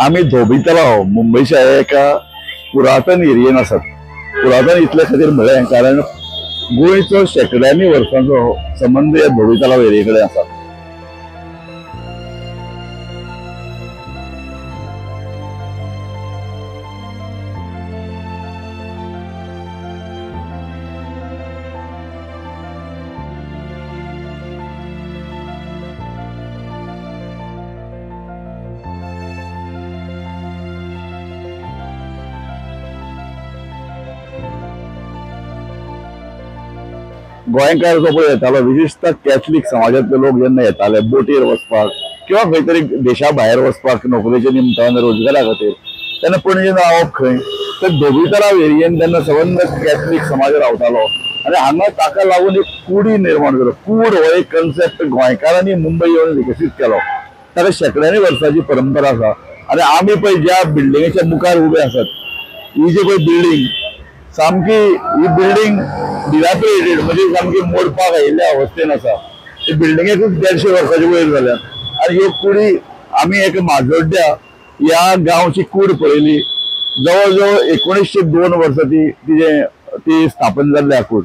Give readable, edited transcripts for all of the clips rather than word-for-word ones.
आमी धोबी तलाव मुंबयच्या एका पुरातन एरियेन आसात. पुरातन इतले खातीर म्हळें कारण गोंयचो शेंकड्यांनी वर्सांचो संबंद ह्या धोबी तलाव एरिये कडेन आसा. गोंयकार जो पळय येतालो, विशेषतः कॅथलीक समाजांतले लोक जेन्ना येताले बोटीर वचपाक किंवा खंय तरी देशा भायर वचपाक नोकरेच्या निमतान रोजगारा खातीर, तेन्ना पणजेन रावप खंय तर धोबी तलाव एरियेन तेन्ना सबंद कॅथलीक समाज रावतालो आनी हांगा ताका लागून एक कुडी निर्माण जालो. कूड हो एक कन्सेप्ट गोंयकारांनी मुंबय येवन विकसीत केलो. ताका शेंकड्यांनी वर्सांची परंपरा आसा. आनी आमी पळय ज्या बिल्डिंगेच्या मुखार उबे आसात, ही जी पळय बिल्डींग सामकी ही बिल्डींग डिलॅपिडेटेड म्हणजे सामकी मोडपाक आयिल्ल्या अवस्थेन आसा. ही बिल्डिंगेकूच 150 वर्सांचे वयर जाल्या. आनी ह्यो कुडी आमी एक माजोड्ड्या ह्या गांवची कूड पळयली, जवळ जवळ 1902 वर्सां ती तिजें ती स्थापन जाल्ली कूड.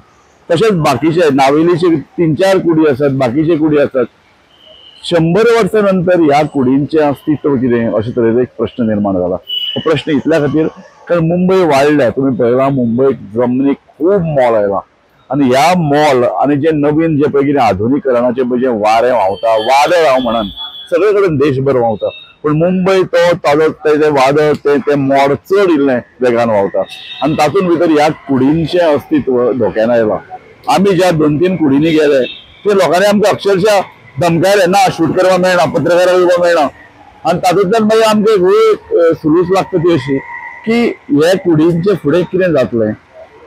तशेंच बाकीचे नावेलीचे 3-4 कुडी आसात, बाकीचे कुडी आसात. 100 वर्सां नंतर ह्या कुडींचें अस्तित्व कितें अशे तरेचो एक प्रश्न निर्माण जाला. हो प्रश्न इतल्या खातीर कारण मुंबय वाडल्या. तुमी पळयलां मुंबय जमनीक खूब मोल आयलां आनी ह्या मोल आनी जे नवीन जे पळय कितें आधुनिकरणाचें पळय जें वारें व्हांवता, वादळ हांव म्हणन सगळे कडेन देशभर व्हांवता, पूण मुंबय तो ताजो तें वादळ तें मोड चड इल्लें वेगान व्हांवता आनी तातूंत भितर ह्या कुडींचें अस्तित्व धोक्यान आयलां. आमी ज्या 2-3 कुडींनी गेले ते लोकांनी आमकां अक्षरशः धमकायले, ना शूट करपाक मेळना, पत्रकारांक येवपाक मेळना. आनी तातूंतल्यान मागीर आमकां एक सुलूस लागता ती अशी की हे कुडींचे फुडें कितें जातलें,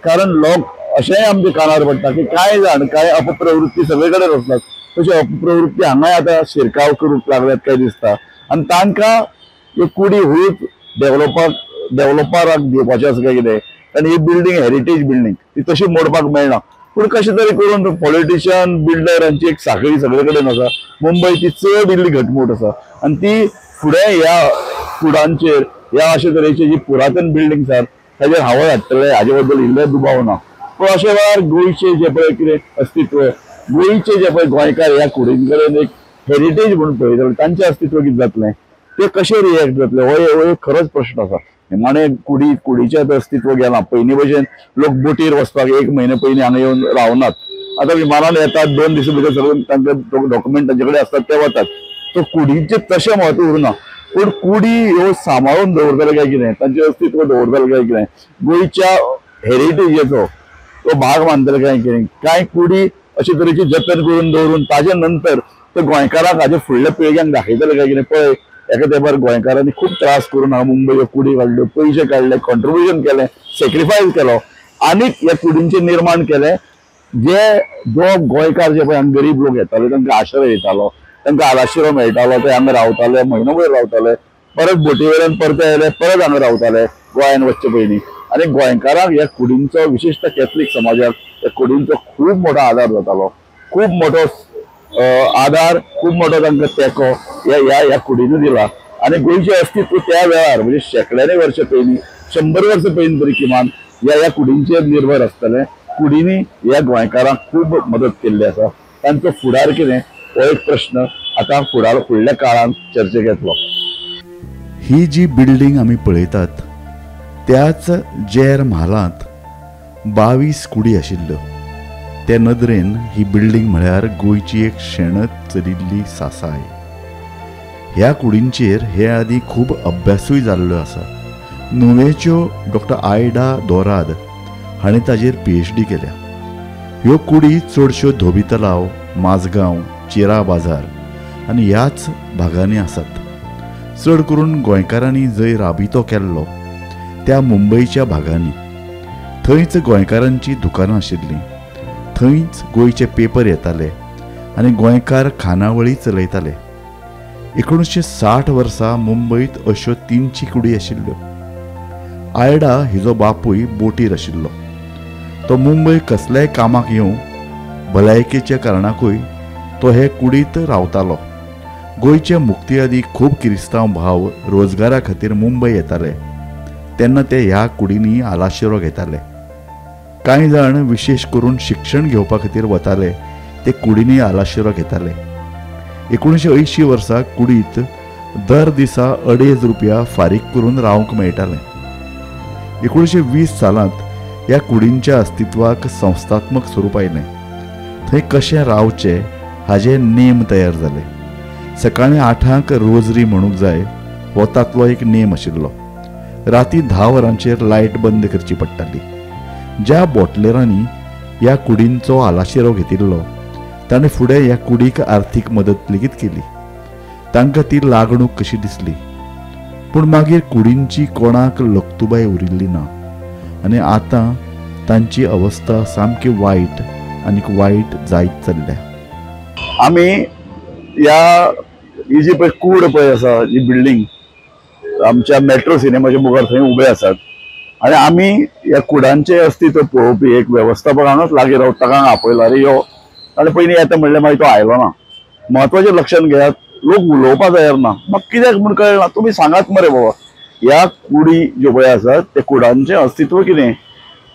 कारण लोक अशेंय आमच्या कानार पडटा की कांय जाण कांय अपप्रवृत्ती सगळे कडेन आसतात, तशी अपप्रवृत्ती हांगाय आतां शिरकाव करूंक लागल्यात काय दिसता. आनी तांकां ह्यो कुडी हूच डेव्हलपराक दिवपाचें आसा काय कितें, कारण ही बिल्डींग हेरिटेज बिल्डींग ती तशी मोडपाक मेळना. पूण कशें तरी करून पॉलिटिशियन बिल्डर हांची एक साखळी सगळे कडेन आसा. मुंबय ती चड इल्ली घटमूट आसा आनी ती फुडें ह्या कुडांचेर ह्या अशे तरेची जी पुरातन बिल्डिंग्स आसात ताजेर हावळ हाडटले हाजे बद्दल इल्लें दुबाव ना. पूण अशे वेळार गोंयचें जें पळय कितें अस्तित्व, गोंयचे जे पळय गोंयकार ह्या कुडीं कडेन एक हेरिटेज म्हणून पळयतले तांचें अस्तित्व कितें जातलें, ते कशें रिएक्ट जातले, हो एक खरोच प्रश्न आसा. निमाणें कुडीचें आतां अस्तित्व गेलां. पयलीं भशेन लोक बोटीर वचपाक 1 म्हयने पयलीं हांगा येवन रावनात. आतां विमानान येतात, 2 दिसां भितर सगळे तांचे डॉक्युमेंट तांचे कडेन आसतात ते वतात. तो कुडीचें तशें म्हत्व उरना, पूण कुडी ह्यो सांबाळून दवरतले काय कितें, तांचें अस्तित्व दवरतले काय कितें, गोंयच्या हेरिटेजीचो तो भाग मानतले काय कितें, कांय कुडी अशे तरेची जतन करून दवरून ताजे नंतर ते गोंयकारांक हाजे फुडल्या पिळग्यांक दाखयतले काय कितें. पळय एका तेंपार गोंयकारांनी खूब त्रास करून हांगा मुंबय ह्यो कुडी काडल्यो, पयशे काडले, कॉन्ट्रिब्युशन केलें, सेक्रिफायस केलो आनीक ह्या कुडींचें निर्माण केलें. जे जो गोंयकार जे पळय हांगा गरीब लोक येताले तांकां आश्रय येतालो, तांकां आलाशिरो मेळटालो, ते हांगा रावताले, म्हयनोभर रावताले, परत बोटी वयल्यान परते आयले, परत हांगा रावताले गोंयान वचचे पयलीं. आनी गोंयकारांक ह्या कुडींचो विशेषतः कॅथलीक समाजाक ह्या कुडींचो खूब मोठो आदार जातालो, खूब मोठो आदार, खूब मोठो तांकां तेंको ह्या ह्या ह्या कुडींनी दिला. आनी गोंयचें अस्तित्व त्या वेळार म्हणजे शेंकड्यांनी वर्सां पयलीं, 100 वर्सां पयलीं तरी किमान ह्या ह्या कुडींचेर निर्भर आसतलें. कुडींनी ह्या गोंयकारांक खूब मदत केल्ली आसा. तांचो फुडार कितें हो एक प्रश्न आतां फुडल्या काळांत चर्चेक येतलो. ही जी बिल्डींग आमी पळयतात त्याच जेर म्हालांत 22 कुडी आशिल्ल्यो. ते नदरेन ही बिल्डींग म्हळ्यार गोंयची एक शेणत चलिल्ली सासाय. ह्या कुडींचेर हे आदीं खूब अभ्यासूय जाल्लो आसा. नुवेंच्यो डॉक्टर आयडा दोराद हाणें ताजेर PhD केल्या. ह्यो कुडी चडश्यो धोबी तलाव, माजगांव, चेरा बाजार आनी ह्याच भागांनी आसात. चड करून गोंयकारांनी जंय राबितो केल्लो त्या मुंबयच्या भागांनी. थंयच गोंयकारांची दुकानां आशिल्लीं, थंयच गोंयचे पेपर येताले आनी गोंयकार खानावळी चलयताले. 1960 वर्सा मुंबयत अश्यो 300 कुडी आशिल्ल्यो. आयडा हिजो बापूय बोटीर आशिल्लो. तो मुंबय कसल्याय कामाक येवं, भलायकेच्या कारणाकूय तो हे कुडींत रावतालो. गोंयचे मुक्ती आदी खूब किरिस्तांव भाव रोजगारा खातीर मुंबय येताले तेन्ना ते ह्या कुडींनी आलाशिरो घेताले. कांय जाण विशेश करून शिक्षण घेवपा खातीर वताले ते कुडींनी आलाशिरो घेताले. 1980 वर्सा कुडीत दर दिसा 2.5 रुपया फारीक करून रावंक मेळटालें. 1920 सालांत ह्या कुडींच्या अस्तित्वाक संस्थात्मक स्वरूप आयलें. थंय कशें रावचें हाजे नेम तयार जाले. सकाळीं 8 रोजरी म्हणूंक जाय हो तांतलो एक नेम आशिल्लो. राती 10 वरांचेर लायट बंद करची पडटाली. ज्या बॉटलरांनी ह्या कुडींचो आलाशिरो घेतिल्लो ताणें फुडें ह्या कुडीक आर्थीक मदत लेगीत केली. तांकां ती लागणूक कशी दिसली. पूण मागीर कुडींची कोणाक लक्तुबाय उरिल्ली ना आनी आतां तांची अवस्था सामकी वायट आनीक वायट जायत चल्ल्या. आमी ह्या ही जी पळय कूड पळय आसा, ही बिल्डींग आमच्या मेट्रो सिनेमाच्या मुखार थंय उबे आसात आनी आमी ह्या कुडांचें अस्तित्व पळोवपी एक वेवस्थापक हांगाच लागीं रावता, ताका आपयला रे यो. आनी पयलीं येता म्हणलें, मागीर तो आयलो ना. म्हत्वाचें लक्षांत घेयात, लोक उलोवपाक तयार ना. म्हाका कित्याक म्हूण कळना, तुमी सांगात मरे बाबा ह्या कुडी ज्यो पळय आसात त्या कुडांचें अस्तित्व कितें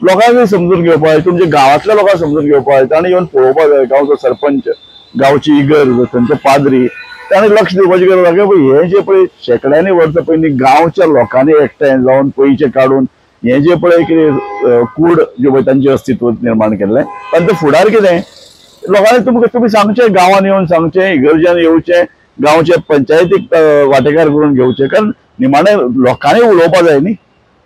लोकांकूय समजून घेवपाक जाय, तुमच्या गांवांतल्या लोकांक समजून घेवपाक जाय. ताणें येवन पळोवपाक जाय, गांवचो सरपंच, गांवची इगर्ज, थंयचो पाद्री, ताणें लक्ष दिवपाची गरज आसा. हें जें पळय शेंकड्यांनी वर्सां पयलीं गांवच्या लोकांनी एकठांय जावन पयशे काडून हें जें पळय कितें कूड ज्यो पळय तांचें अस्तित्व निर्माण केल्लें, तांचो फुडार कितें लोकांनी तुमकां तुमी सांगचें, गांवांत येवन सांगचें, इगर्जान येवचें, गांवचे पंचायतीक वांटेकार करून घेवचें. कारण निमाणें लोकांनी उलोवपाक जाय न्ही,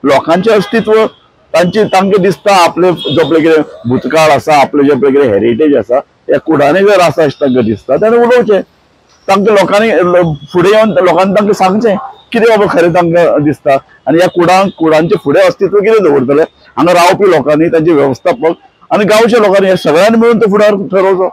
लोकांचें अस्तित्व तांचे तांकां दिसता आपले जो पळय कितें भूतकाळ आसा, आपले जे पळय कितें हेरिटेज आसा, ह्या कुडांनी जर आसा अशें तांकां दिसता ताणें उलोवचें. तांकां लोकांनी फुडें येवन लोकांनी तांकां सांगचें कितें बाबा खरें तांकां दिसता आनी ह्या कुडांचें फुडें अस्तित्व कितें दवरतले हांगा रावपी लोकांनी, तांचे वेवस्थापक आनी गांवच्या लोकांनी, ह्या सगळ्यांनी मेळून तो फुडार ठरोवचो.